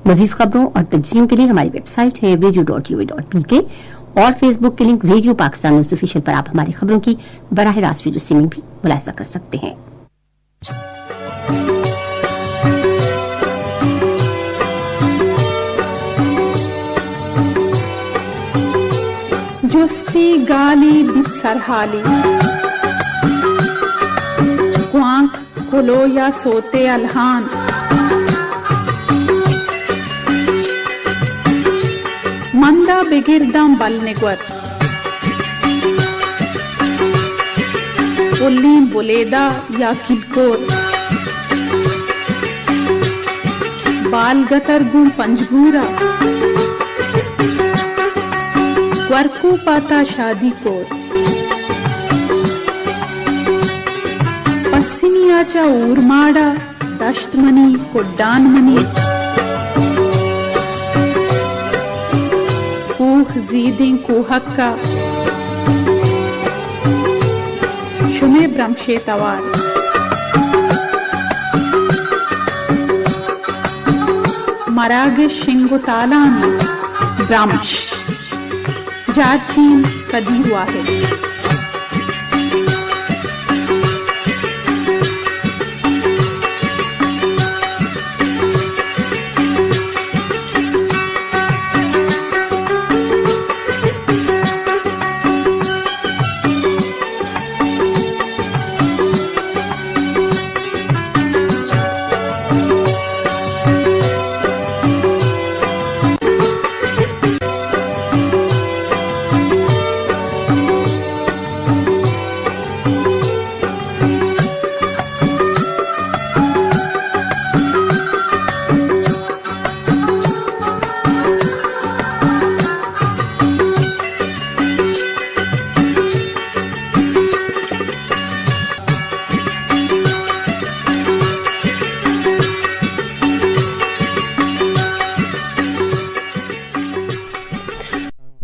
مزید خبروں اور تجزیوں کے لیے ہماری ویب سائٹ ہے radio dot U A dot P K اور فیس بک کے link radio Pakistan news official پر آپ ہماری خبروں کی براہ راست ویڈیو اسٹریمنگ بھی ملاحظہ کر سکتے ہیں۔ جستی گالی بیت سرحالی، گوانک کلو یا سوتے الہان۔ مندا بگرداں بل نگور، پلیں بلیدہ یا کلکور۔ بالگتر گوں پنجگورا، گورکو پاتا شادی کور۔ پسنیا چہ اورماڑا، دشت منی، کڈان منی۔ کوہ زیدیں کوہکا، شمے برمشے توار۔ مراگش شنگ و تالان برمش۔ جارچین قدیر واحد۔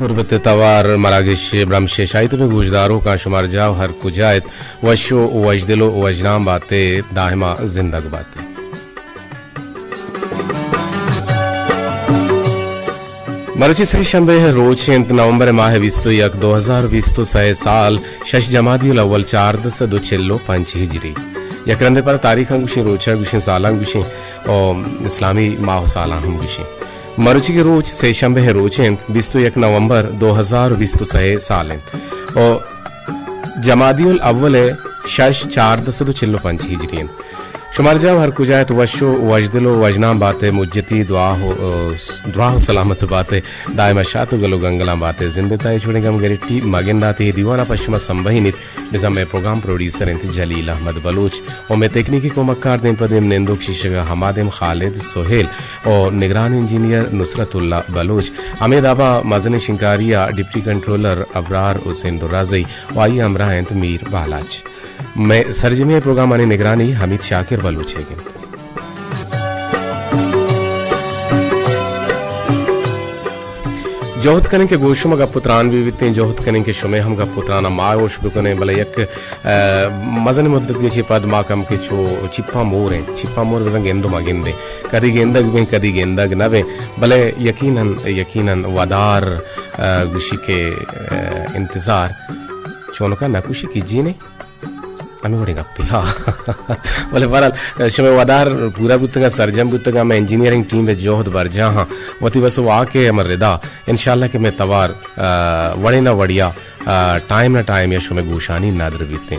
تربت توار مراگش برمشے شاہی تبیں گوشداروکاں شمار جاہ ہر کجا ات، وش و وشدل و وشنام باتے، دائما زندگ باتے۔ مروچی سہ شنبے ء روچ انت، نومبر ماہ بیست و یک، دو ہزار بیست و سئے سال، شش جمادی الاول، چاردہ سد و چل و پنچ ہجری۔ یک رندے پر تاریخاں گوشیں، روچاں گوشیں، سالاں گوشیں، او اسلامی ماہ و سالاں ہم گوشیں۔ مروچی کے روچ سہ شنبے ء روچ انت، بیست و یک نومبر دو ہزار بیست و سئے سال انت۔ او جمادی الاول ء شش، چاردہ سد و چل و پنچ ہجری انت۔ شمار جاہ ہر کجا ات وش و وشدل و وشنام بات ء، مجتی دعا و، دراہ و سلامت بات ء، دائم شات و گل و گنگلاں بات ء، زندے تاں ہچ وڑیں گم گریٹی مگندات۔ اے دیوان ء پہ شما سمبہینیت، بزاں مئے پروگرام پروڈیوسر انت جلیل احمد بلوچ و مئے تکنیکی کمکار دیم پہ دیم نندوک شیشگ ء ہما دیم خالد سہیل و نگران انجینئر نصرت اللہ بلوچ۔ ہمے دابا مزنیں شنکاری ء ڈپٹی کنٹرولر ابرار حسین درازئی و آئی ء ہمراہ انت میر بالاچ۔ مئے سرجمی ء پروگرامانی نگرانی حمید شاکر بلوچ ء انت۔ جہد کنیں کہ گوں شما گپ و تران بہ بیتیں، جہد کنیں کہ شمئے ہم گپ و تران ء ما ہوش بکنیں، بلے یک، ء، مزنیں مدتے چہ پد ما کم کہ چو چپاں مور ایں، چپاں مور بزاں گند و مگندیں، کدی گندگ بیں، کدی گندگ نہ بیں، بلے یقیناً، یقیناً ودار، ء، گوشی کہ، ء، انتظار چونکا نکوشی کجینے۔ ہمے وڑیں گپے، ہاں۔ بلے بہرحال، شمئے ودار پورا بوتگاں، سرجم بوتگاں، مئے انجینئرنگ ٹیم ء جہد برجاہ ہاں۔ وتی وس و واک ء ہمے ردا، انشاءاللہ کہ مئے توار، ء، وڑے نہ وڑیا، ء، ٹائم نہ ٹائم یا شمئے گوشانی ندر بیتیں۔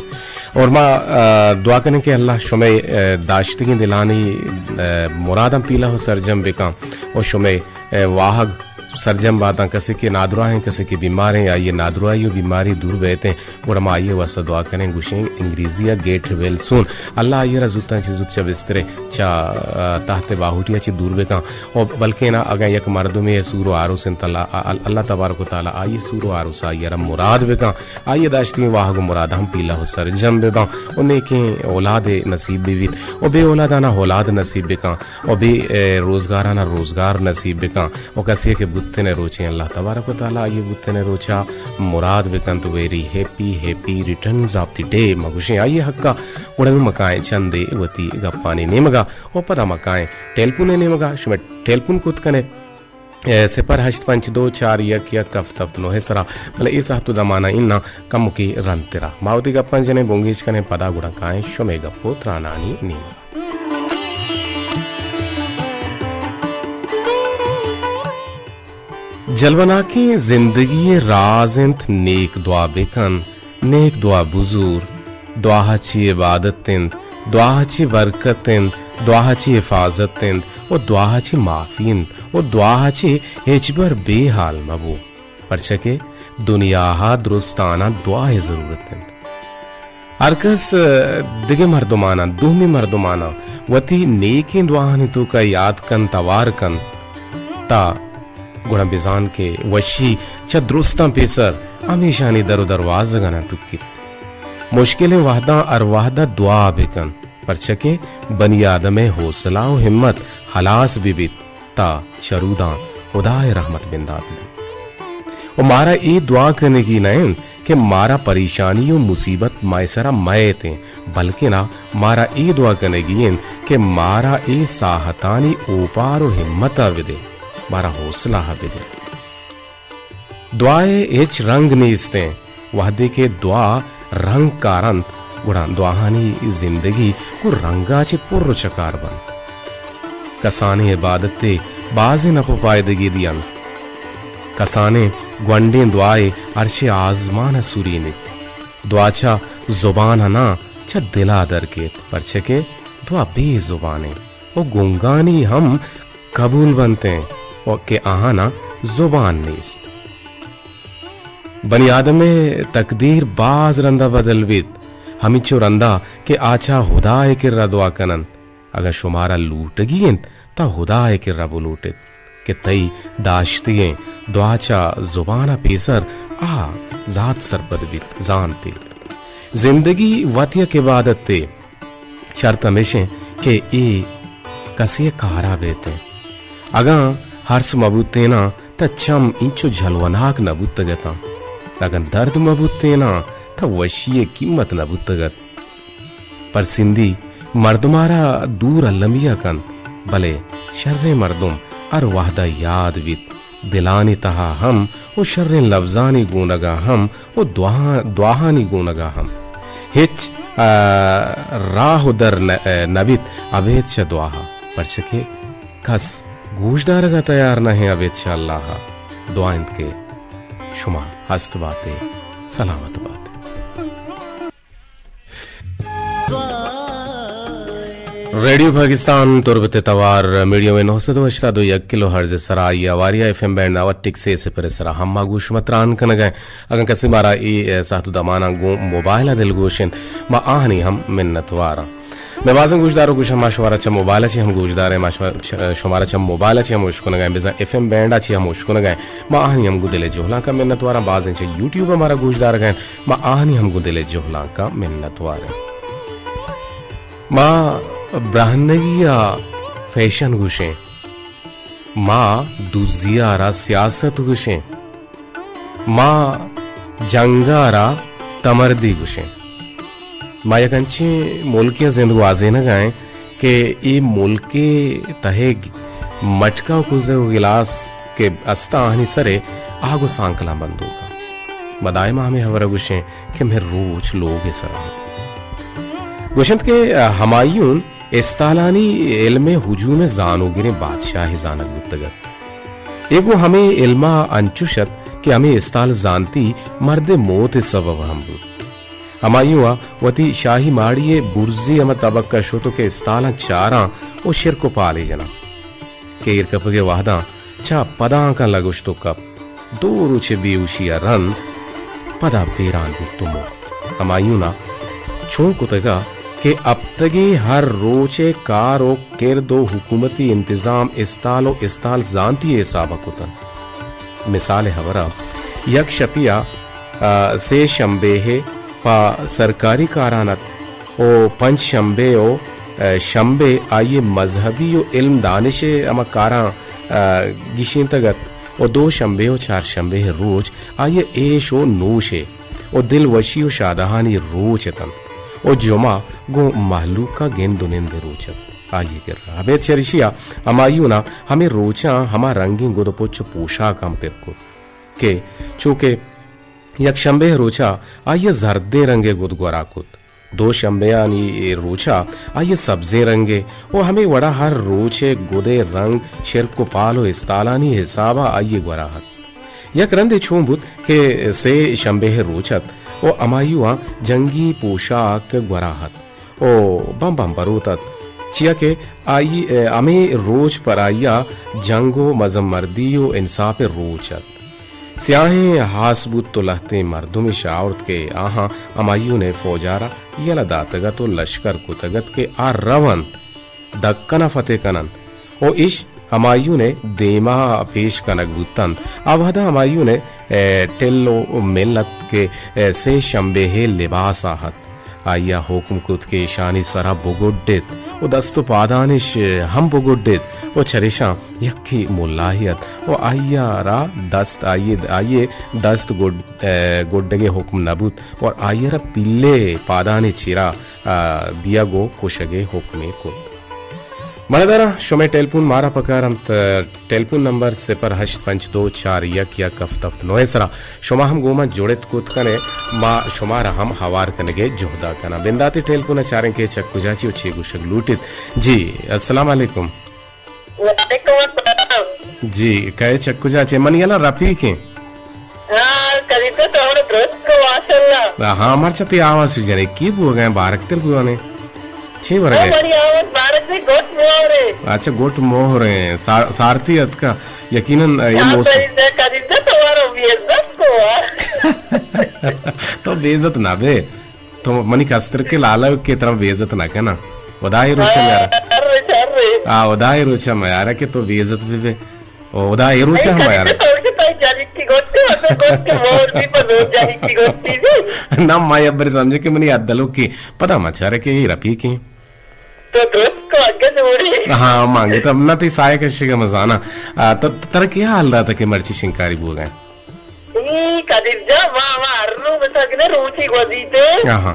اور ما، ء، دعا کنیں کہ اللہ شمئے، ء، داشتگیں دلانی، ء، مراداں پیلہ و سرجم بکاں و شمئے ء واہگ سرجم باتاں۔ کسے کہ نادراہیں، کسے کہ بیماریں، آئی ء نادراہی و بیماری دور بیتیں، گڑا ما آئی ء واستہ دعا کنیں، گوشیں انگریزی ء گیٹ ویل سون۔ اللہ آئی ء را زوتاں چہ زوت چہ بسترے، چہ، ء، تحت باہوٹی ء چہ دور بکاں۔ و بلکیں اگاں یک مردمے ء سور و آروس انت، اللہ، ال-، اللہ تبارک و تعالی آئی ء سور و آروس آئی ء را مراد بکاں، آئی ء داشتگیں واہگ و مراد ہم پیلہ و سرجم بباں و نیکیں اولادے نصیب ببیت و بے اولادانا اولاد نصیب بکاں۔ و بے، ء، روزگاران ء روزگار نصیب بکاں و کسے کہ بوت بوتن ءِ روچ ایں، اللہ تبارک و تعالیٰ آئی ءِ بوتن ءِ روچ ءَ مراد بکنت۔ Very happy, happy returns of the day ما گوشیں آئی ءِ حق ءَ۔ گڑا نوں ما کائیں چندے وتی گپانی نیمگ ءَ ءُ پدا ما کائیں ٹیلیفون ءِ نیمگ ءَ۔ شمئے ٹیلیفون کت کن ئے، اے، صفر ہشت پنچ دو چار یک یک ہفت ہفت نو ءِ سرا، بلے اے ساعت ءُ دمان ءَ اناں کمکے رندتر ءَ۔ ما وتی گپاں جنیں، بنگیج کنیں، پدا گڑا کائیں شمئے گپ ءُ ترانانی نیمگ ءَ۔ جلوہ ناکیں زندگی ءِ راز انت، نیک دعا بکن، نیک دعا بزور، دعا ءَ چہ عبادت انت، دعا ءَ چہ برکت انت، دعا ءَ چہ حفاظت انت ءُ دعا ءَ چہ معافی انت ءُ دعا ءَ چہ ہچبر بے حال مبو، پرچا کہ دنیا ءَ درستاناں دعا ءِ ضرورت انت۔ ہر کس، ء، دگہ مردماناں، دومی مردماناں وتی نیکیں دعاہانی توکا یات کنت، ہوار کنت، تا گڑا بزان کہ وشی چہ درستاں پیسر ہمیشانی در و دروازگاناں ٹکیت۔ مشکلیں وہداں ہر وہدا دعا بکن، پرچا کہ بنی آدم ءِ حوصلہ و ہمت ہلاس بہ بیت۔ تا چہ روداں ہدائے رحمت بندات بی۔ و مارا اے دعا کنگی نہ انت کہ مارا پریشانی و مصیبت مئے سرا مئیتیں، بلکنا مارا اے دعا کنگی انت کہ مارا اے ساہتانی اوپار و ہمتا بدے، مارا حوصلہ بدے۔ دعائے ہچ رنگ نیستیں۔ وہدے کہ دعا رنگ کارنت، گڑا دعاہانی زندگی گوں رنگا چہ پر و چکار بنت۔ کسانیں عبادتے بازیں نپ و پائدگے دینت۔ کسانیں گونڈیں دعائے عرش آزمان ء سرینیت۔ دعا چہ زبان ء ناں، چہ دل ء در کیت، پرچہ کہ دعا بے زبانیں و گنگانی ہم قبول بنتیں و کہ آہاناں زبان نیست۔ بنی آدم ء تقدیر باز رندا بدل بیت، ہمینچو رندا کہ آ چہ ہدا ء کرا دعا کن انت۔ اگاں شمارا لوٹگی انت، تہ ہدا ء کرا بلوٹت کہ تئی داشتگیں دعا چہ زبان ء پیسر آ ذات سرپد بیت، زانت ئے۔ زندگی وت یک عبادتے۔ شرط ہمیش انت کہ اے کسے ء کار ء بیت انت۔ اگاں ہرس مہ بوتیناں، تہ چم اینچو جلوناک نہ بوتگ اتاں۔ اگاں درد مہ بوتیناں، تہ وشی ء قیمت نہ بوتگ ات۔ پرسندی مردم ء را دور المی ء کنت، بلے شریں مردم ہر وہد ء یاد بیت۔ دلانی تہا ہم و شریں لبزانی گونگا ہم و دعا-، دعاہانی گونگا ہم۔ ہچ، آ، راہ و در نہ، نہ بیت ابید چہ دعاہا، پرچہ کہ کس گوشدارگا تیار نہ انت ابید چہ اللہ ء۔ دعا انت کہ شما ہست باتے، سلامت باتے۔ ریڈیو پاکستان تربت ء توار میڈیم ویو نو سد و ہشتاد و یک کلو ہرٹز ء سرا آئی ء ہواری ء ایف ایم بینڈ نود ٹک سے صفر ء سرا ہم ما گوں شما تران کنگ ء۔ اگاں کسے مارا اے ساعت و دماناں گوں موبائل ء دلگوش انت، ما آہانی ہم منتوار آں۔ مئے بازیں گوشدار و گوشاں، ما شمارا چہ موبائل ء چہ ہم گوشدار ایں، ما شما-، چہ-، شمارا چہ موبائل ء چہ ہم اشکنگ ء، بزاں ایف ایم بینڈ ء چہ ہم اشکنگ ء، ما آہانی ہم گوں دل ء جہلانک ء منتوار آں۔ بازیں چہ یوٹیوب ء مارا گوشدارگ ء انت، ما آہانی ہم گوں دل ء جہلانک ء منتوار ایں۔ ما برہنگی ء فیشن گوشیں، ما دزی ء را سیاست گوشیں، ما جنگ ء را تمردی گوشیں۔ ما یک انچیں ملکے ء زند گوازینگ ء ایں کہ اے ملک ء تہ ء مٹکہ و کوزہ و گلاس کہ است آہانی سر ء آ گوں سانکلاں بندوک انت۔ ما دائم ہمے ہبر ء گوشیں کہ مئے روچ لوگ ء سر ء انت۔ گوشنت کہ ہمایون استالانی علم ء ہجوم ء زانوگریں بادشاہے زانگ بوتگ ات۔ اے گوں ہمے علم ء انچش ات کہ ہمے استال زانتی مرد ء موت ء سبب ہم بوت۔ ہمایوں ء وتی شاہی ماڑی ء برزی ہما تبک ء شت کہ استالاں چاراں و شرک و پالی جناں کہ ایر کپگ ء وہداں چہ پدانکاں لگوشت و کپت۔ دو روچ ء بیہوشی ء رند پدا بیران بوت و مرت۔ ہمایون ء چون کتگ ء کہ ہپتگے ہر روچ ء کار و کرد و حکومتی انتظام استال و استال زانتی ء حساب ء کت انت۔ مثال ء ہبر ء یک شپی ء، آ، سے شمبے ء پہ سرکاری کاران ات و پنچ شمبے و، آ، شمبے آئی ء مذہبی و علم دانش ء ہما کاراں، آ، گیشینتگ ات۔ و دو شمبے و چار شمبے روچ آئی ایش و نوشے و دل وشی و شادہانی روچ اتنت و جمعہ گوں مہلوکا گند و نندے روچ ات آئی کرا۔ ابید چریشیا ہمایونا ہمے روچاں ہما رنگیں گد و پچ و پوشاک ہم پر کت کہ چو کہ یک شمبے روچا آئی ء زردیں رنگے گد گورا کت۔ دو شمبیانی روچا آئی ء سبزیں رنگے و ہمے وڑا ہر روچے گدے رنگ شرک و پال و استالانی حسابا آئی ء گورا ات۔ یک رندے چون بوت کہ سے شمبے روچ ات و ہمایواں جنگی پوشاک گورا ات۔ او بم بم بروت ات، چیا کہ آئی، ہمے روچ پر آئیا جنگ و مزن مردی و انصاف روچ ات۔ سیاہیں ہاس بوت و لہتیں مردمے شاورت کہ آہاں ہمایون ء فوجارا یلہ داتگ ات و لشکر کتگ ات کہ آ رونت۔ دکن ء فتح کن انت و ایش ہمایون ء دیما پیش کنگ بوت انت۔ آ وہدا ہمایون ء، اے، ٹل و مل ات کہ، اے، سے شمبے ء لباس ء ات۔ آئی ء حکم کت کہ ایشانی سرا بگڈیت و دست و پادانش ہم بگڈیت و چریشاں یکے ملاہے ات و آئی ء را دست، آئی ء، آئی ء دست گڈ-، اے، گڈگ ء حکم نہ بوت و آئی ء را پیلے پادانی چیرا، آ، دیگ و کشگ ء حکمے کت۔ مڑداراں، شمئے ٹیلیفون مارا پکار انت، ٹیلیفون نمبر صفر ہشت پنچ دو چار یک یک ہفت ہفت نو ء سرا شما ہم گوں ما جڑت کت کن ئے، ما شمارا ہم ہوار کنگ ء جہد ء کناں۔ بنداتی ٹیلیفون ء چاریں کہ چک کجا چی و چے گوشگ لوٹیت۔ جی، السلام علیکم۔ وعلیکم السلام۔ جی، کئے چک کجا چے؟ من یلا رفیق ایں۔ ہاں، کدی تو تو ہمارا درست کو، ماشاءاللہ۔ ہاں، مرچا تئی آواز سو جنے کی بو گئے، بارک تر بو نے۔ چی ورگے؟ ہماری آواز بارک سے گوٹ مور ہے۔ اچھا، گوٹ مور ہے۔ سار-، سارتی اتکا، یقیناً، اے ہاں، موسم۔ کدی تو، کدی تو تو ہمارا بے عزت کو۔ تو بے عزت نہ بے۔ تو منی کستر کے لالا کے طرف بے عزت نہ کنا۔ خدا ہی روچا میارا۔ ہر روچ، ہر روچ۔ آ، خدا ہی روچا میارا کہ تو بے عزت بے بے۔ او، خدا ہی روچا ہم میارا۔ تو کہ تو جنکی گوتی، تو گوتی مور بھی پر جنکی گوتی بھی۔ نہ، ما یہ بری سمجھے کہ منی عدلو کی پتہ ما چارے کہ یہ رفیق ہیں۔ تو درست کو اگے جوڑی۔ ہاں، مانگے تب نہ تئی سائے کشی کا مزانا۔ آ، تو ترا کیا حال داتا کہ مرچی شنکاری بو گئے؟ ای قدیر جان، ما، ما ہر رو بسا کنے روچی گوزیتے۔ آہا۔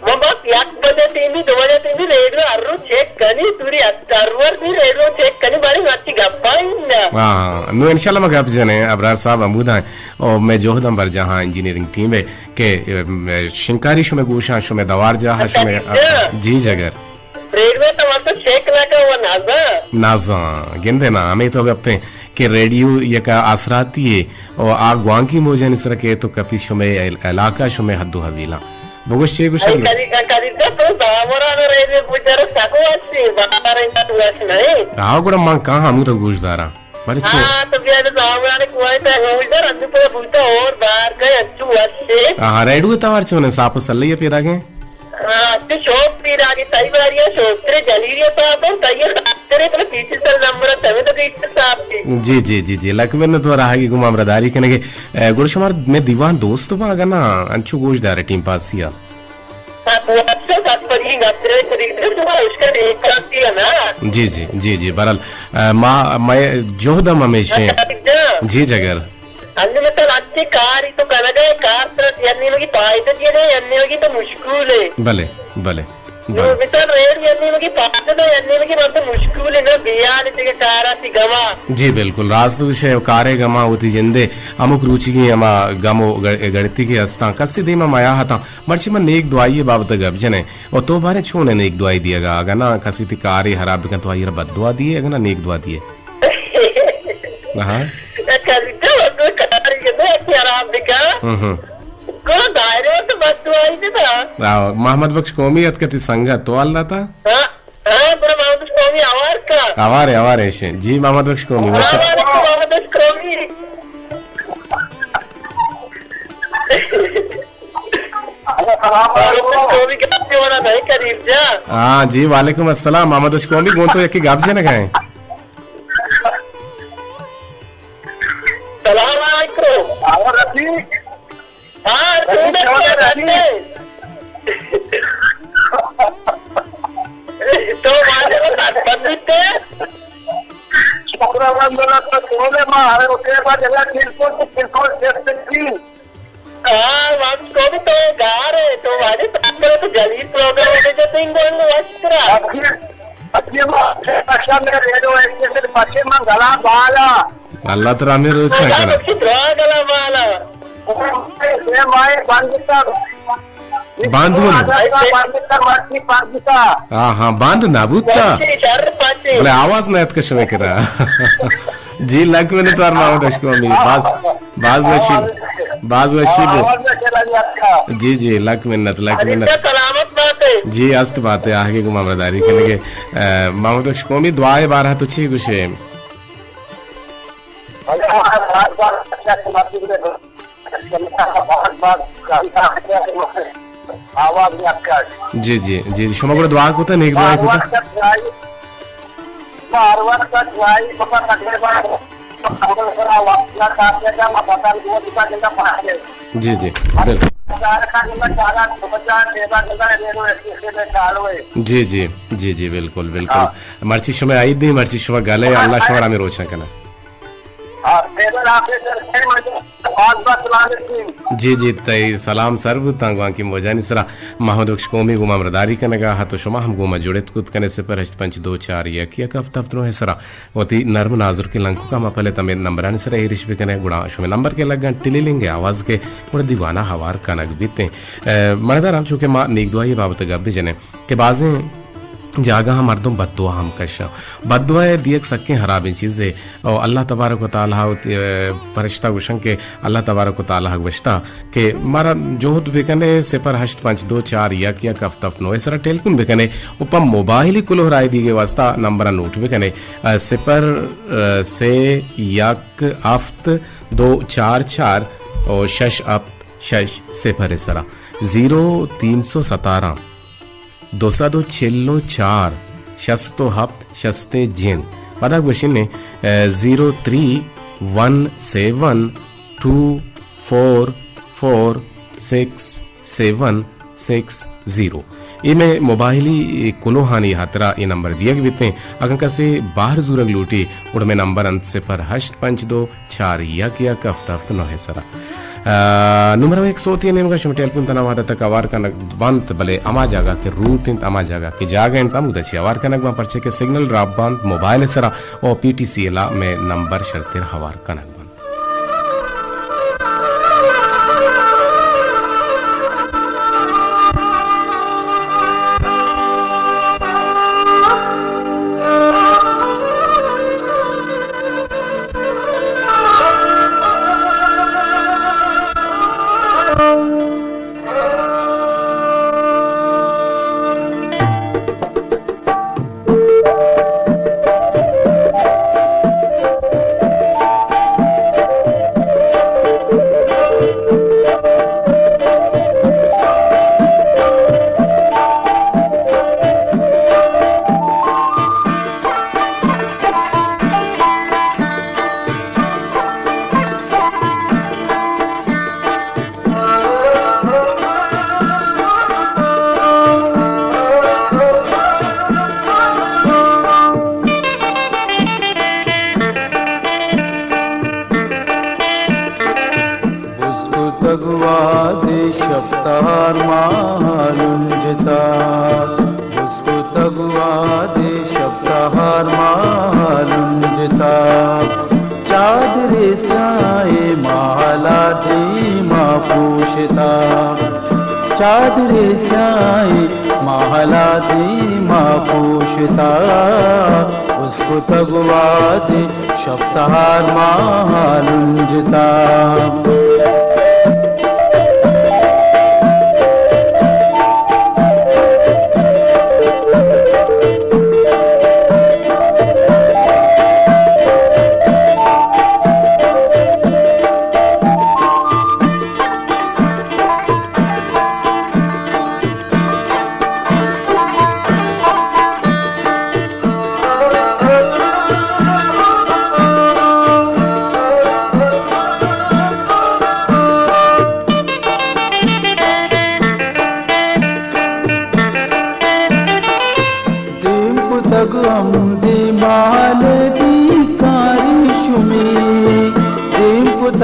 ما بس یک بجہ ٹیمی، دو بجہ ٹیمی ریڈیو ہر رو چیک کنی، توری ات-، ہر ور بھی ریڈیو چیک کنی، باری مرچی گپا ہی نہ۔ ہاں، نو انشاءاللہ ما گپ جنے، ابرار صاحب ہمودا ہیں، اور میں جوہد ہم برجاہاں انجینئرنگ ٹیم ہے کہ، ام، شنکاری شمے گوشاں، شمے دوار جاہا، شمے، قدیر جان۔ جی جگر۔ ریڈیو تو من تو چیک نہ کن و نازاں۔ نازاں، گندے نا، ہمیں تو گپیں کہ ریڈیو یک آسراتی ہے و آ گوانکی موجانی سر کہ تو کپی شمے عل-، علاقہ شمے حد و حویلاں۔ بگوش چے گوشن؟ اے کدی، کدی تو تو زامران ریڈیو گوشدار سکو ہستی، بارے تو وش نہیں۔ ہاں، گڑا من کہاں ہمو تو گوشداراں۔ بلے چو؟ ہاں، تو بیا تو زامران کوئی تا گوشدار، اندو پر بوتا اور بار کا انچو وش ہے۔ ہاں، ریڈیو توار چونے، صاف و سلے پیدا گئے؟ ہاں، تو شوق پیدا گئے، تئی باریا شوق ترے جلیل یا صاحب ہم، تئی خاطر ہے، ترے پیچھے سر نمبر ہے، تمہیں تو پیچھے صاحب تھی۔ جی، جی، جی، جی، لک منت و راہگی گوں ہمراہداری کنگے۔ اے، گڑا شمار میں دیوان دوست با اگر نا، انچو گوشدار ٹیم پاسی آ۔ ہاں، تو اچھا سات پری نترے خریدے، تو اس کا ریٹ کرتی ہے نا۔ جی، جی، جی، جی، برحال، اے، ما، میں جہدم ہمیشہ۔ اچھا، جی جگر۔ انوں مثال انچیں کارے تو کنگ ءَ ئے، کار ترا یک نیمگے پائدہ دیگ ءَ، یک نیمگے تو مشکول ئے۔ بلے، بلے، نوں بلے۔ مثال ریڈ یک نیمگے پائدہ دے، یک نیمگے مردم مشکول ئے، نہ بیال ئے دگہ کارا تی گما۔ جی بلکل راست گوش ئے، کارے گما وتی جندے ہمک روچیگیں ہما گم و گ-، گڑتی کہ ہستاں، کسے دیما میاہتاں، مرچی من نیک دعائی بابت گپ جنیں۔ و تو بارے چون ئے نیک دعائی دیگا؟ اگاں نہ کسے تی کارے حراب بکن تو آئی را بد دعا دیے، اگاں نہ نیک دعا دیے؟ ہاں۔ کدی تو کاری کے تو خراب بکا۔ ہم ہم۔ گڑا دائرے تو بد دعائی دے تا۔ آ، محمد بخش قومی ات کتی سنگت تو حال داتا؟ ہاں، ہاں، گڑا محمد بخش قومی آوار کا۔ آوارے، آوارے شے۔ جی محمد بخش قومی، وش۔ السلام علیکم محمد بخش قومی۔ محمد بخش قومی کہتے والا نہیں قدیر جان۔ ہاں جی، وعلیکم السلام محمد بخش قومی، گون تو یکی گپ جنگا ئے۔ سلام علیکم۔ ہاں، رفیق۔ ہاں، رفیق، سنگت کیا رفیق۔ کرتے؟ تو والے کو ساتھ بندیتے؟ پروگرام بنا تو سونے ما ہے، اسے بعد اگر بالکل تو بالکل چیک سکتی۔ ہاں، وقت کو بھی تو گار ہے، تو واجہ تو کرے تو جلدی پروگرام ہے، جو تین گون وقت کرا۔ اچھی، اچھی بات ہے، اچھا، میں ریڈیو اسٹیشن پچھے من گلا بالا۔ اللہ ترا ہمیں روز سا کرا۔ اللہ ترا گلا بالا۔ اے مائے بند کر۔ بند بند۔ ہاں، ہاں، بند نہ بوتا۔ بلے آواز نہ اتک شمے کرا۔ جی، لک منت وار محمد بخش قومی۔ باز، باز وشی، باز وشی بو۔ جی، جی، لک منت، لک منت۔ جی، است بات ہے، آگے گو مامرداری کنگے۔ اے، محمد بخش قومی، دعائے بارہ تو چی گوشے؟ جی، جی، جی، جی۔ شما گڑا دعا کتا، نیک دعا کتا؟ جی، جی، بالکل۔ جی، جی، جی، جی، بالکل، بالکل۔ مرچی شما عید دی، مرچی شما گلے، اللہ شما را ہمیں روچن کنا۔ جی، جی، تئی سلام سر بوتاں گوانکی موجانی سرا۔ محمد بخش قومی گوما مرداری کنگا ہتو، شما ہم گوما جڑت کت کنے صفر ہشت پنچ دو چار یک یک ہفت ہفت نو سرا وتی نرم نازرکیں لنککا ہما پلے تمے نمبرانی سرا ایرش بکنے، گڑا شمے نمبر کے لگاں ٹلی لنگے آواز کے گڑا دیوانا ہوار کنگ بیتیں۔ اے، مردار ہم چونکہ ما نیک دعائی بابت گپ بجنیں کہ بازیں جاگہاں مردم بددعا ہم کشاں۔ بددعا ء دیگ سکیں ہرابیں چیزے۔ او اللہ تبارک و تعالی وتی، اے، پرشتہ گوشن کہ اللہ تبارک و تعالی گوشتہ کہ مارا جہد بکنے، صفر ہشت پنچ دو چار یک یک ہفت ہفت نو سرا ٹیلیفون بکنے و پہ موبائلی کلوہ رائے دیگے واسطہ نمبر نوٹ بکنے، اے، صفر، اے، سے یک ہفت دو چار چار و شش ہفت شش صفر سرا۔ زیرو تین سو ستارہ دو سد و چل و چار، شست و ہپت، شست ء جند۔ پدا گوشنے، اے، zero three one seven two four four six seven six zero. اے مئے موبائلی کلوہانی ہاترا اے نمبر دیگ بیتیں۔ اگاں کسے باہر زورگ لوٹی، گڑا مئے نمبر انت صفر ہشت پنچ دو چار یک یک ہفت ہفت نو سرا۔ آ، نمرہ یک سوتی نیمگا شما ٹیلیفون تنا وہدہ تک اوار کنگ بنت، بلے ہما جاگہ کہ روٹ انت، ہما جاگہ کہ جاگہ انت، ہمودا چی اوار کنگ بنت، پرچے کہ سگنل ڈراپ بنت موبائل سرا، او پی ٹی سی الا مئے نمبر شرتر ہوار کنگ بنت۔ بزکتگ وہدے شپ تہار ماہ لنجتا، بزکتگ وہدے شپ تہار ماہ لنجتا، چادرے سیاہیں ماہلا دیما پوشتا، چادرے سیاہیں ماہلا دیما پوشتا، بزکتگ وہدے شپ تہار ماہ لنجتا۔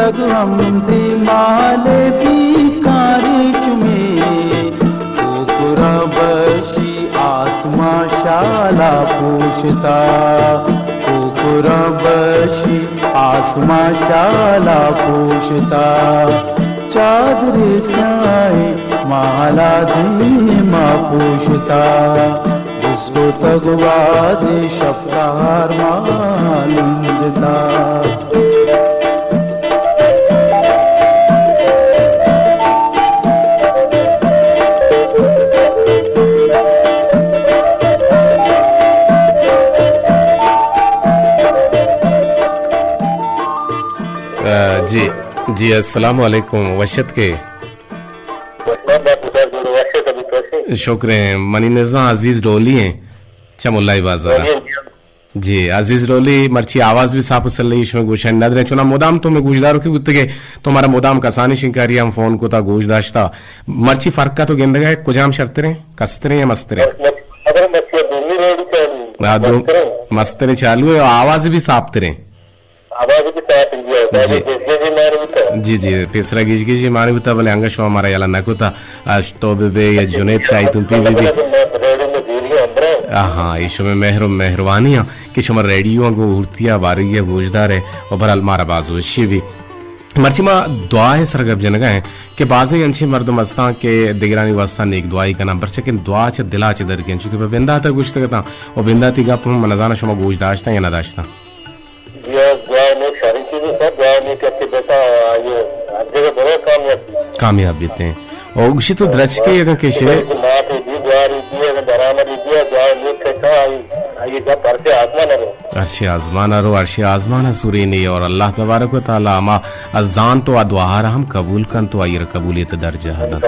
اگاں ہمدے مال بیکاری چمے، کوکراں بشی آسمان شالا پوشتا، کوکراں بشی آسمان شالا پوشتا، چادر سیاہیں مالا دیما پوشتا، جست کتگ وہدے شپ تہار ما لنجتا۔ آ، جی، جی، السلام علیکم، وش اتکے۔ شکر ایں، منی نزاں عزیز ڈولی ایں، چہ ملائی بازار۔ جی، عزیز ڈولی، مرچی آواز بھی صاف و سلئی شمئے گوشانی ندریں، چونا مدام تو مئے گوشداروکے بوتگے، تو مارا مدام کسانیں شنکاری ہم فون کتا، گوش داشتا۔ مرچی فرق تو گندگا ہے، کجام شرتریں، کستریں یا مستریں؟ اگر مرچی دومی ریڈی چالی، آ، دو-، مستریں۔ مستریں چالو ہے، آواز بھی صاف تریں۔ آواز بھی صاف ہے، جی۔ گیج گیجی مارے بوتا۔ جی، جی، پیسرا گیج گیجی مارے بوتا، بلے انگا شما مارا یلا نہ کتا۔ اش تو بہ بے یا جنید شاہی تمپی بہ بی۔ ریڈیو میں دیری اندرا۔ آہاں، اے شمئے مہر و مہروانی ہاں کہ شما ریڈیو گوں ہورتیا بارگی گوشدار ہے و برحال مارا باز وشی بھی۔ مرچی ما دعا ہے سر گپ جنگا ہیں کہ بازیں انچیں مردم ہستاں کہ دگرانی واسطہ نیک دعائی کناں، پرچہ کہ دعا چہ دلا چہ درکیں، چونکہ بہ بنداتا گوشتگتاں و بنداتی گپ ہم نزاناں شما گوش داشتاں یا نہ داشتاں۔ جی ہاں، دعا نیک شریں چیزیں سر، دعا نیک اچھے بیتا، آئیے ہر جگہ بہت کامیاب بیت۔ کامیاب بیت ہیں۔ او گوشی تو درچکے اگاں کشے۔ ماتے دی دعا ری دی، اگاں درآمدی دی، دعا نیک کتا، آئی، آئی گپ عرش آزمان رو۔ عرش آزمان رو، عرش آزمان سورینی اور اللہ تبارک و تعالی ہما زانت و دعا را ہم قبول کنت و آئی را قبولیت درجہ دنت۔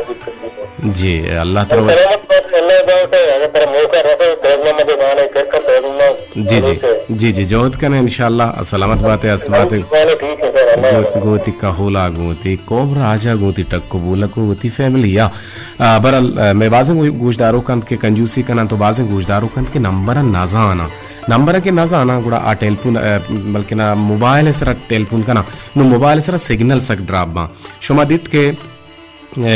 جی، اللہ تعالی۔ سلامت بات، اللہ دعا کہ اگر ترا موقع رسے، فیض محمد خان ہے، پھر کا فیض محمد جی، جی، جی، جی، جہد کنے انشاءاللہ، سلامت بات ہے، اسمات ہے۔ گو-، گوتی کہولا، گوتی قوم راجا، گوتی ٹک بولک، گوتی فیملی یا۔ آ، برحال، آ، مئے بازیں گو-، گوشداروک انت کہ کنجوسی کنن تو بازیں گوشداروک انت کہ نمبر نزاناں۔ نمبر کہ نزاناں، گڑا آ ٹیلیفون، آ، بلکہ نا موبائل سرا ٹیلیفون کناں۔ نو موبائل سرا سگنل سک ڈراپ باں۔ شما دیت کہ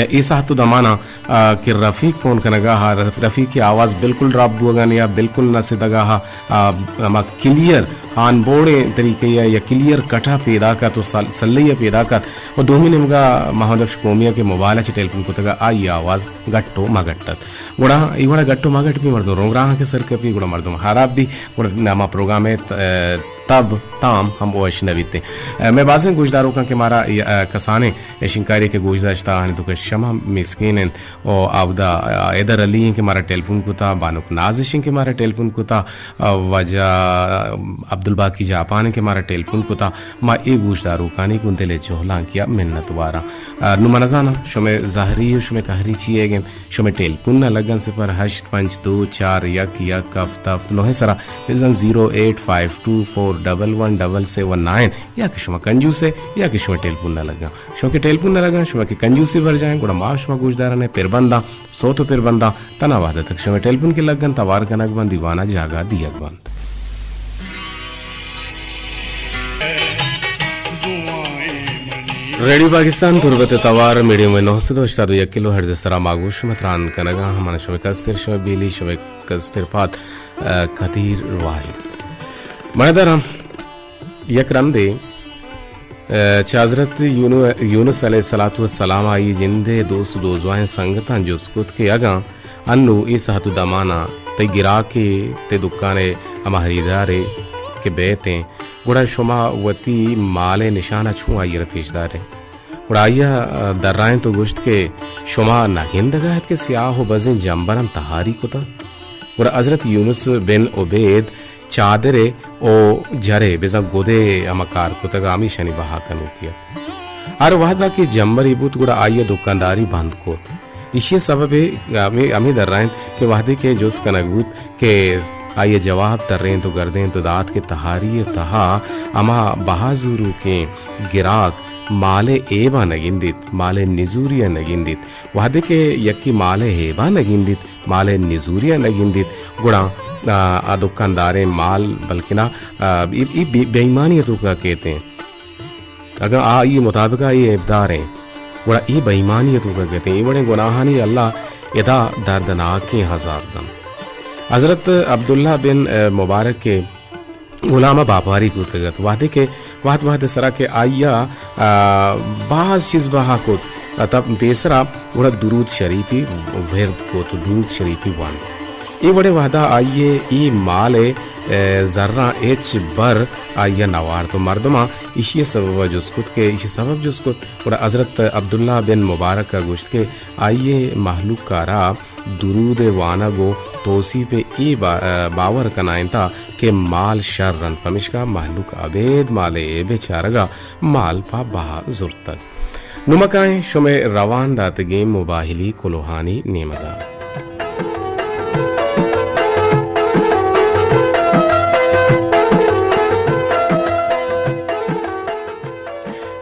اے ساعت و دمانا، آ، کہ رفیق فون کنگا ہا، رف-، رفیق کی آواز بالکل ڈراپ بوگا نیا، بالکل نہ سدگا ہا، آ، ہما کلیئر آن بورڈیں طریقے یا، یا کلیئر کٹا پیدا کت و سل-، سلئی پیدا کت و دومی نیمگا محمد بخش قومی کہ موبائل چ ٹیلیفون کتگا، آئی آواز گٹ و مگٹ ات۔ گڑا ای وڑا گٹ و مگٹ بھی مردم رونگراہاں کہ سر کپی، گڑا مردم خراب بھی، گڑا ناما پروگرام ات، آ، تب تام ہم وش نہ بیت۔ اے، مئے بازیں گوشداروکاں کہ مارا، اے، کسانیں شنکاری کہ گوش داشتہ آہانی توکا شما مسکین انت و آودا، اے، حیدر علی ہیں کہ مارا ٹیلیفون کتا، بانک ناز اش ہیں کہ مارا ٹیلیفون کتا، اے، واجہ عبدالباقی جاپان ہیں کہ مارا ٹیلیفون کتا۔ ما اے گوشداروکانی گوں دل جہلانکیا منت واراں۔ اے، نو من زاناں شمئے زہری و شمئے قہری چی ئیگ انت؟ شمئے ٹیلیفون ء لگن صفر ہشت پنچ دو چار یک یک ہفت ہفت نوہ ء سرا، بزاں zero eight five two four double one double seven nine, یا کہ شما کنجوس ئے یا کہ شمئے ٹیلیفون نہ لگاں۔ شما کہ ٹیلیفون نہ لگاں، شما کہ کنجوسی برجائیں، گڑا ما شما گوشداران ء پربنداں، سوت و پربنداں، تنا وہد ء تک شمئے ٹیلیفون کہ لگن، توار کنگ بنت، دیوان ء جاگہ دیگ بنت۔ ریڈیو پاکستان تربت ء توار میڈیم ویو نو سد و ہشتاد و یک کلو ہرٹز ء سرا ما گوں شما تران کنگا، ہمانا شمئے کستر، شمئے بیلی، شمئے کستر پاد، ء، قدیر واحد۔ مڑداراں یک رندے، ء، چہ حضرت یونو-، یونس علیہ الصلوۃ والسلام آئی جندے دوست دوزواہیں سنگتاں جست کت کہ اگاں انو اے ساعت و دمانا تئی گراکے، تئی دکانے ہما خریدارے کہ بیتیں، گڑا شما وتی مالے نشانا چوں آئی را پیش دارے؟ گڑا آئی ء درائینت و گوشت کہ شما نہ گندگ ء ات کہ سیاہ و بزیں جمبراں تہاری کتگ؟ گڑا حضرت یونس بن عبید چادرے و جرے بزاں گدے ہما کار کتگ ء ہمیشانی بہا کنوکی ات۔ ہر وہدا کہ جمبرے بوت گڑا آئی ء دکانداری بند کت۔ ایشی ء سبب ء ہمے، ہمے درائینت کہ وہدے کہ جست کنگ بوت کہ آئی ء جواب ترینت و گردینت و دات کہ تہاری ء تہا ہما بہا زوروکیں گراک مال ء ایبا نہ گندیت، مال ء نزوری ء نہ گندیت۔ وہدے کہ یکے مال ء ایبا نہ گندیت، مال ء نزوری ء نہ گندیت، گڑا، آ، آ دکانداریں مال بلکنا، آ، ای، ای بے، بے ایمانی ء توکا کیتیں۔ اگاں آئی مطابقا اے عیبدار ایں، گڑا اے بے ایمانی ءِ توکا کئیت ایں۔ اے وڑیں گناہانی اللہ ادا دردناکیں عذاب دنت۔ حضرت عبداللہ بن، اے، مبارک ءِ غلام ءَ باپاری کتگ ات۔ وہدے کہ وہد وہد ءِ سرا کہ آئی ءَ، آ، باز چیز بہا کت، آ، تہ پیسرا گڑا درود شریفی ورد کت، درود شریفی وانت۔ اے وڑیں وہدا آئی ءِ اے مال ءِ، اے، زراں ہچ بر آئی ءَ نہ وارت و مردماں ایشی ءِ سبب ءَ جست کت کہ ایشی ءِ سبب جست کت۔ گڑا حضرت عبداللہ بن مبارک ءَ گوشت کہ آئی ءِ مہلوک ءَ را درود ءِ وانگ و توسیپ ءِ اے با-، باور کنائینتا کہ مال شر انت، پمیشکا مہلوک ابید مال ءِ عیب ءِ چارگا مال پہ بہا زرتگ۔ نوں ما کائیں شمئے روان داتگیں مباہلی کلوہانی نیمگا۔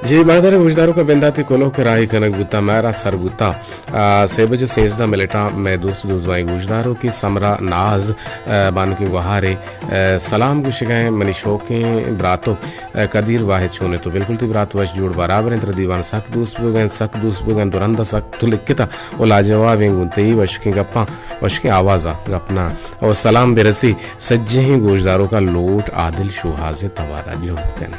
جی، مہدار گوشداروکاں بنداتی کلوہ کہ راہی کنگ بوتا، مہرا سر بوتا۔ آ، سے بج و سیزدہ منٹاں مئے دوست دوزواہیں گوشداروکے سمرا ناز، آ، بانکیں گوہارے، آ، سلام گوشگا ایں منی شوکیں براتک، آ، قدیر واحد چونے تو؟ بالکل تئی برات وش جوڑ برابر انت، ترا دیوان سک دوست بوگا انت، سک دوست بوگا انت، درندا سک تو لکھتا و لاجوابیں گوں تئی وشکیں گپاں، وشکیں آوازا گپ نہ۔ او سلام برسی سجہیں گوشداروکاں لوٹ عادل شوہاز توارا جہد کن۔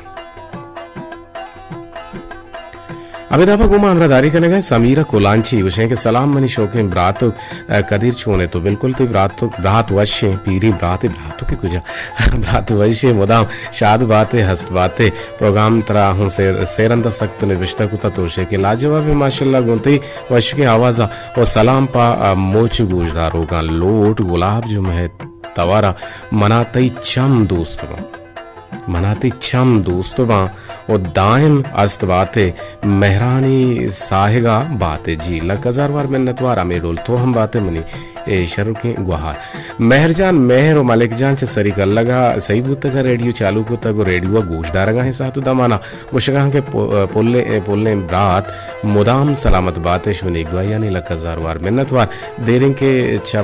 ابید آبا گوں ما ہمراہ داری کنگا ایں سمیرہ کلانچی، گوشیں کہ سلام منی شوکیں براتک، اے، قدیر چونے تو؟ بالکل تئی براتک، برات وشیں، پیری برات، براتک کجا؟ برات وشیں، مدام شاد باتے، ہست باتے، پروگرام ترا ہوں سیر، سیرندا سک تو نبشتہ کتا توشے کہ لاجواب ماشاءاللہ گوں تئی وشکیں آوازا و سلام پہ، اے، موچ گوشداروکاں لوٹ گلاب جمعہ توارا منا تئی چم دوست باں۔ منا تئی چم دوست باں و دائم است باتے، مہرانی ساہگا باتے۔ جی، لک ہزار وار منتوار، ہمے ڈول تو ہم باتے منی اے شرکیں گوہار۔ مہر جان، مہر و ملک جان چہ سری کلگا سہی بوتگا، ریڈیو چالو کتگ و ریڈیو گوش دارگا ہیں ساعت و دمانا۔ گوشگا ہیں کہ پو-، پلیں، پلیں برات مدام سلامت باتے، شمئے نیک دعایانی لک ہزار وار منتوار۔ دیریں کہ چہ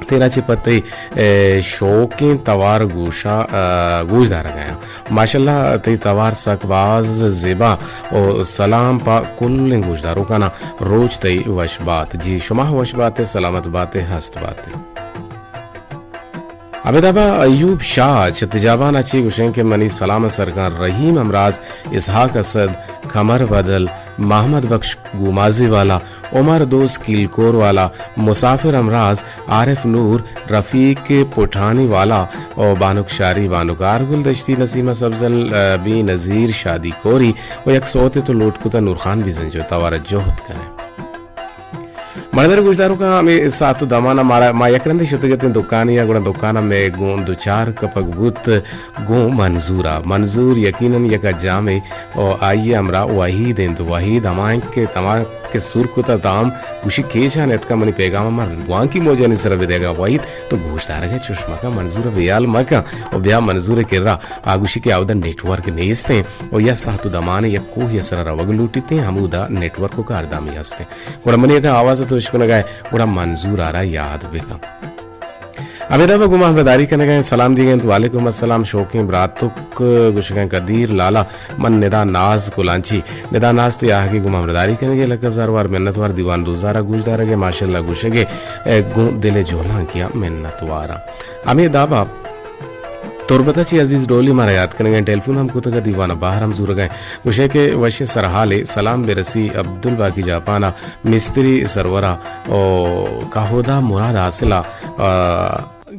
تیرا چہ پہ تئی، اے، شوکیں توار گوشا، اے، گوش دارگایاں۔ ماشاءاللہ تئی توار سک باز زیبا و سلام پہ کلیں گوشداروکانا، روچ تئی وش بات۔ جی شما وش باتے، سلامت باتے، ہست باتے۔ ابید آبا ایوب شاہ چہ تجابان ءَ چی گوشیں کہ منی سلام سرکان رحیم ہمراز، اسحاق اسد، کمر بدل، محمد بخش گومازی والا، عمر دوست کیلکور والا، مسافر ہمراز، عارف نور، رفیق پٹھانی والا و بانک شاری، بانک آرگل دشتی، نسیمہ سبزل، بی نظیر شادی کوری و یک سوتے تو لوٹ کتا نورخان بزنجو توارا جہد کنے۔ مردر گوشداروکاں ہمے ساعت و دمانا مارا، ما یک رندے شتگ اتیں دکانے ءَ، گڑا دکان ءَ مئے گوں دو چار کپگ بوت گوں منظور ءَ۔ منظور یقیناً یک جامے و آئی ءِ ہمراہ وحید انت۔ وحید ہما انت کہ تما کہ سور کتہ تام گوشی کیچ ءَ نیتکا منی پیغام ءَ من گوانکی موجانی سرا بدیگا۔ وحید تو گوشدارگ ءَ چوش مکن، منظور ءَ بے حال مکن و بیا منظور ءِ کرا۔ آ گوشی کہ اودا نیٹ ورک نیست انت و یا ساعت و دمانے یک کوہی ءِ سرا روگ لوٹیت انت، ہمودا نیٹ ورک و کاردامی ہست انت۔ گڑا منی اگاں آواز ءَ تو اشکنگا ئے، گڑا منظور ءَ را یاد بکن۔ ابید آبا گوں ما ہمراہداری کنگا انت، سلام دیگ انت، وعلیکم السلام، شوکیں براتک گوشگا انت قدیر لالا، من ندا ناز کلانچی۔ ندا ناز تئی آہگے گوں ما ہمراہداری کنگے، لک ہزار وار منت وار، دیوان دوزارا گوش دارگے، ماشاءاللہ گوشگے، اے گوں دل جہلانکیاں منت واراں۔ ہمے دابا تربت ءَ چہ عزیز ڈولی مارا یات کنگ ءَ انت، ٹیلیفون ہم کتگ ءَ، دیوان ءَ بہر ہم زورگ ءَ انت۔ گوشئے کہ وشیں سرحالے، سلام بہ رسی عبدالباقی جاپان ءَ، مستری سرور ءَ، او کہودا مراد حاصل ءَ، آ،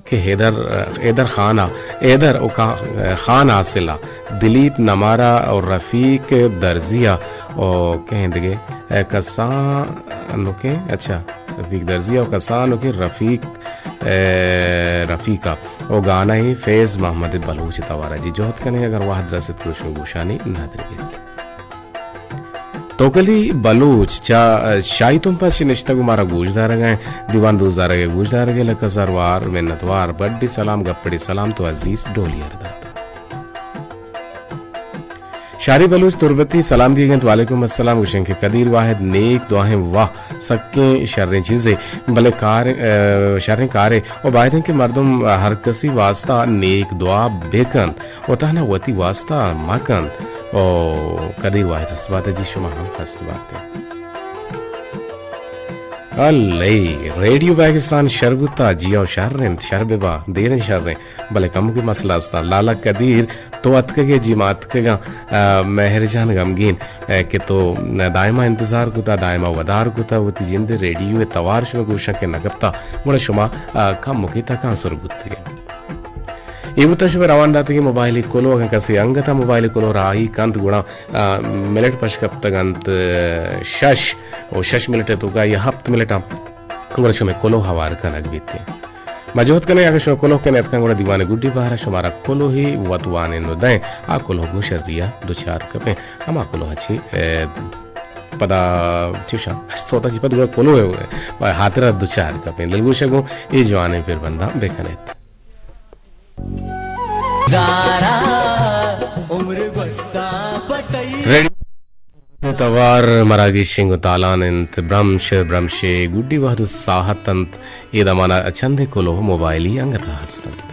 کہ حیدر، حیدر خان ءَ، حیدر او کا-، خان حاصل ءَ، دلیپ نمارا او رفیق درزی ءَ، او کہیں دگہ، اے کسان نوکیں، اچھا، رفیق درزی ءَ او کسان نوکیں رفیق، اے، رفیق ءَ۔ او گانا اے فیض محمد بلوچ توارا۔ جی جہد کنیں اگر وہد رست گڑا شمئے گوشانی ندر بیت۔ توکلی بلوچ چہ شاہی تمپ ءَ چہ نشتگ و مارا گوش دارگ ءَ انت، دیوان دوست دارگ ءَ گوش دارگ ءَ لک ہزار وار منت وار، بڈی سلام گپڑی سلام تو عزیز ڈولی ءَ را دات۔ شاری بلوچ تربتی سلام دیگ انت، وعلیکم السلام، گوشیں کہ قدیر واحد نیک دعائیں واہ سکیں شریں چیزے، بلے کار، اے، شریں کارے و باید انت کہ مردم ہر کسی واسطہ نیک دعا بکنت و تہنا وتی واسطہ مکنت۔ او قدیر واحد ہست بات ئے جی، شما ہم ہست بات ئے۔ الے، ریڈیو پاکستان شر بوتا، جی او شر انت، شر ببا، دیر انت شر انت، بلے کمکے مسئلہ است۔ لالا قدیر، تو اتکگ ئے جی، ما اتکگاں، آ، مہر جان غمگین، آ، کہ تو دائما انتظار کتا، دائما ودار کتا، وتی جند ریڈیو توار شمئے گوشاں کہ نہ کپتا، گڑا شما، آ، کمکے تکانسر بوتگ ئے۔ اے بوتاں شمئے روان داتگیں موبائلی کلوہ، اگاں کسے انگت ءَ موبائلی کلوہ راہی کنت، گڑا، آ، منٹ پش کپتگ انت، آ، شش، او شش منٹ ءِ توکا یا ہپت منٹاں گڑا شمئے کلوہ ہوار کنگ بیت۔ ما جہد کنیں اگاں شمئے کلوہ کئیت کنت گڑا دیوان ءِ گڈی بہر ءَ شمارا کلوہے وت وانین ءُ دئیں، آ کلوہ گوں شری ءَ دچار کپیں۔ ہما کلوہ چہ، آ، پدا چوشاں ہشت سوت ءَ چہ پد گڑا کلوہ ءِ ہاترا دچار کپیں۔ دلگوش ءَ گوں اے جوانیں پربنداں بکنیت۔ زارا عمر گوستا پٹئی۔ ریڈیو توار مراگش انگو تالان انت، برمش، برمشے گڈی وہد ءُ ساہت انت، اے دمان ءَ چندے کلوہ موبائلی انگت ءَ ہست انت۔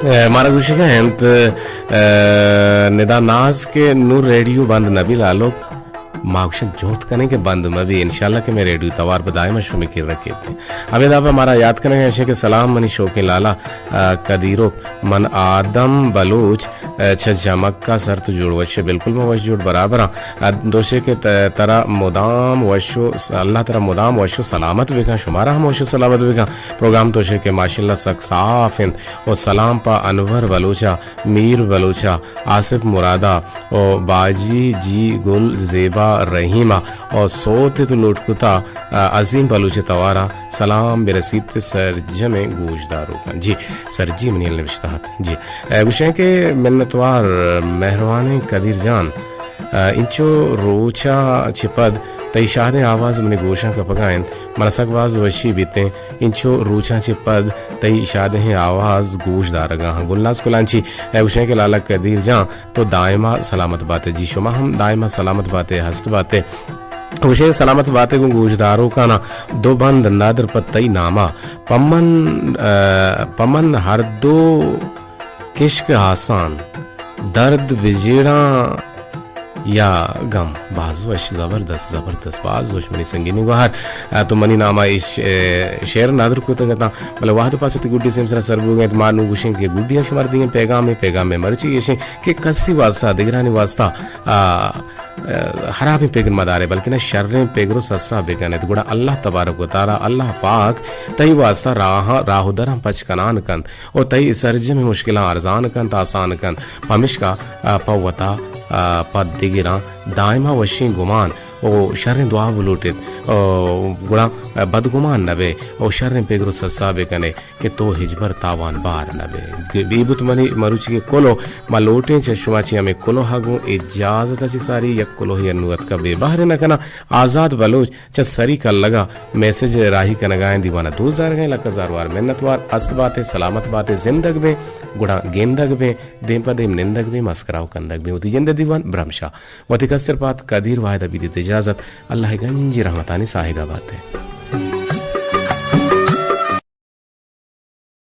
اے، مارا گوشگ ءَ انت، اے، ندا ناز کہ نوں ریڈیو بند نہ بی لالوک، ما گوشن جہد کنیں کہ بند مہ بی، انشاءاللہ کہ مئے ریڈیو توار پہ دائم شمئے کرا کیت۔ ہمے دابا مارا یات کنگ ءَ انت کہ سلام منی شوکیں لالا، آ، قدیروک، من آدم بلوچ، آ، چہ جمک ءَ، سر تو جوڑ وش ئے؟ بالکل من وش جوڑ برابر آں۔ آ، دوشے کہ ت-، ترا مدام وش ءُ س-، اللہ ترا مدام وش ءُ سلامت بکن، شمارا ہم وش ءُ سلامت بکن۔ پروگرام توشے کہ ماشاءاللہ سک صاف انت ءُ سلام پہ انور بلوچ ءَ، میر بلوچ ءَ، آصف مراد ءَ ءُ باجی جی گل زیبا رحیم ءَ ءُ سوت تو لوٹ کتا، آ، عظیم بلوچ ءِ توار ءَ سلام برسیت سرجمیں گوشداروکاں۔ جی، سرجی منی نبشتہ ات۔ جی، اے گوشیں کہ منتوار مہروانیں قدیر جان، آ، انچو روچاں چہ پد تئی شادیں آواز منی گوشاں کپگا انت، منا سک باز وشی بیتیں۔ انچو روچاں چہ پد تئی شادہیں آواز گوش دارگا ہاں۔ گلناز کلانچی، اے گوشیں کہ لالا قدیر جان، تو دائما سلامت بات ئے جی، شما ہم دائما سلامت بات ئے، ہست بات ئے۔ گوشیں سلامت بات ئے گوں گوشداروکانا دو بند ندر پہ تئی ناما۔ پمن، آ، پمن ہر دو کشک آسان، درد بجیڑاں یا گم۔ باز وش، زبردست، زبردست، باز وش منی سنگینی گوہر۔ آ، تو منی ناما اے ش-، اے شعر ندر کتگ اتاں، بلے وہد پاس وتی گڈی سیم سرا سر بوگ ءَ انت۔ ما نوں گوشیں کہ گڈی ءَ شمار دیگیں پیغامے، پیغام مئے مرچی ایشیں کہ کسی واسطہ، دگرانی واسطہ، آ، آ، ہرابیں پگر مدارے، بلکنا شریں پگر ءُ سسا بکنیت۔ گڑا اللہ تبارک و تعالی، اللہ پاک تئی واسطہ راہ، راہ ءُ دراں پچ کنان کنت۔ ءُ تئی سرجمیں مشکلاں ارزان کنت، آسان کنت۔ پمشکا، آ، پہ وتا، آ، پہ دگراں دائما وشیں گمان ءُ شریں دعا بلوٹیت۔ ءُ گڑا، آ، بدگمان نہ بئے ءُ شریں پگر ءُ سسا بکنے کہ تو ہچبر تاوان بار نہ بئے۔ بے بوت منی مروچی کہ کلوہ، ما لوٹیں چہ شما چہ ہمے کلوہ ءَ گوں اجازت ءَ چہ ساری یک کلوہے انوں اتکا بے بہر نہ کناں۔ آزاد بلوچ چہ سری کلگا میسج راہی کنگا ایں، دیوانا دوست دارگا ایں، لکھ ہزار وار منت وار، ہست بات ئے، سلامت بات ئے، زندگ بیں، گڑا گندگ بیں، دیم پہ دیم نندگ بیں، مسکرا ءُ کندگ بیں۔ وتی جند ءِ دیوان برمشا، وتی کستر پات قدیر واحد ءَ بدیت اجازت، اللہ ءِ گنجیں رحمتانی ساہگا بات ئے۔